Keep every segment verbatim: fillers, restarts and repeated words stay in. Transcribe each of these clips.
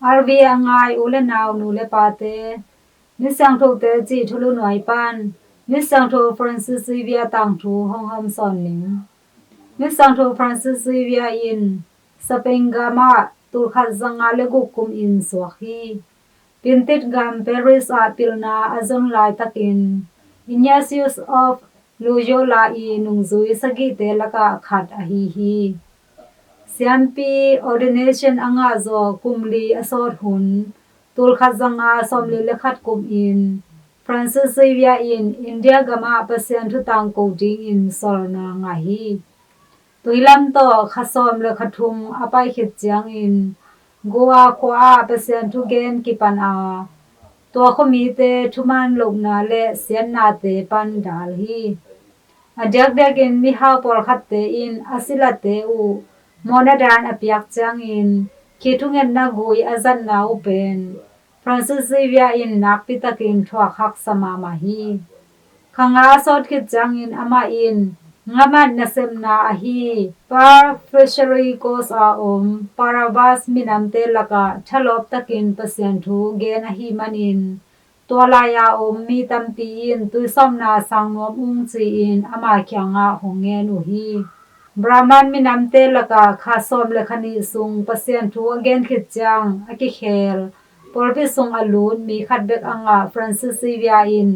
R V A a ngai u le nau, nu le pate, Misiangthote cih thulu nuai pan Misiangtho Francis Xavier tangthu hong hawmsawn ning. Misiangtho Francis Xavier in Spain gam ah tulkhat zanga le guk kum in suak hi. Piantit gam Paris ah pilna a zon laitakin Ignatius of Loyola i nungzui sagihte lakah khat ahi hi. Siampi ordination a ngahzawh kum li a sawt hun, tulkhat zanga sawmli le khat kumin Francis Xavier in India gamah Pasian thu tangko dingin sawlna ngah hi. Tuilam tawh kha sawm le kha thum a pai khit ciangin Goa khua ah Pasian thu gen kipan a, tua khuamite thuman lohna le siatnate pan dal hi. A diakdiakin mihau pawlkhatte in a silate uh mawhna dan a piak ciangin khi thungetna gui a zatna uh pen Francis Xavier in nakpitakin thuak haksa mahmah hi. Kha nga a sawt khit ciangin amah in ngamat nasepna ahi Pearl Fishery Coast a om Paravas minamte lakah thalawp takin Pasian thu gen ahi manin tua lai-a om mi tampi in tuisawpna sang nuam ung ci-in ama kiangah hong ngen uh hi. Brahman minamte lakah kha sawm le kha nih sung Pasian thu a gen khit ciang a kikhel pawlpi sung a lut mi khat bek a ngah Francis Xavier in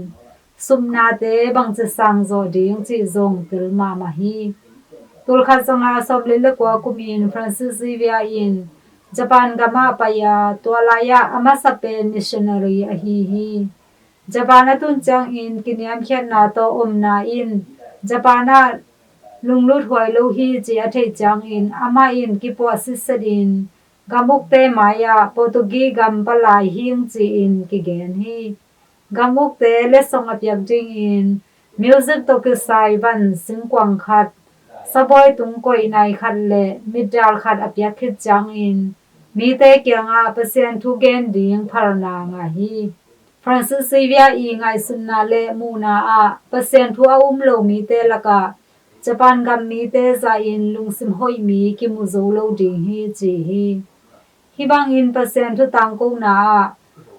supnate bangci sangzawh ding cih zong tel mahmah hi. Tulkhat zanga sawmli le kua kumin Francis Xavier in Japan gamah pai a, tua lai-ah a masa pen missionary ahi hi. Japan a tun ciangin kiniamkhiatna tawh omna in Japan ah lunglut huai lo hi ci a theih ciangin amah in kipuah sitsetin gam ukte mai-ah Portuguese gam palai hing ci-in kigen hi. Gam ukte letsong a piak dingin music tawh kisai van singkuang khat, sabawi tungkoih nai khat le mitdal khat a piak khit ciangin mite kiangah Pasian thu gen ding phalna ngah hi. Francis Xavier i ngaihsutna le muhna ah Pasian thu a um lo mite lakah Japan gam mite zahin lungsim hoih mi kimu zo lo ding hi ci hi. Hih bangin Pasian thu tangkona ah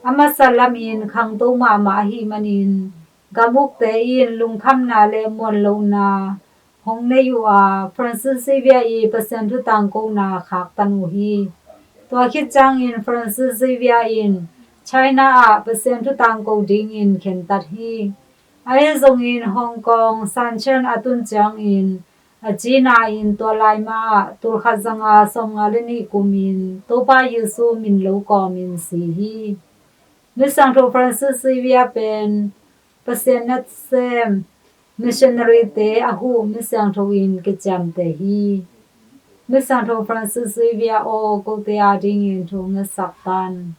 a masa lamin khangto mahmah ahih manin gam ukte in lungkhamna le muanlohna hong nei uh a, Francis Xavier i Pasian thu tangkona khaktan uh hi. Tua khit ciangin Francis Xavier in China ah Pasian thu tangko dingin khentat hi. Ahi zongin Hong Kong Shan Tien a tun ciangin a cina in tua lai ma ah tulkhat zanga sawmnga le nih kumin Topa Jesu min lo kawmin si hi. Misiangtho Francis Xavier pen Pasian nasem missionary-te a huh misiangtho in kiciamteh hi. Misiangtho Francis Xavier aw, kote adingin thu ngetsak tan.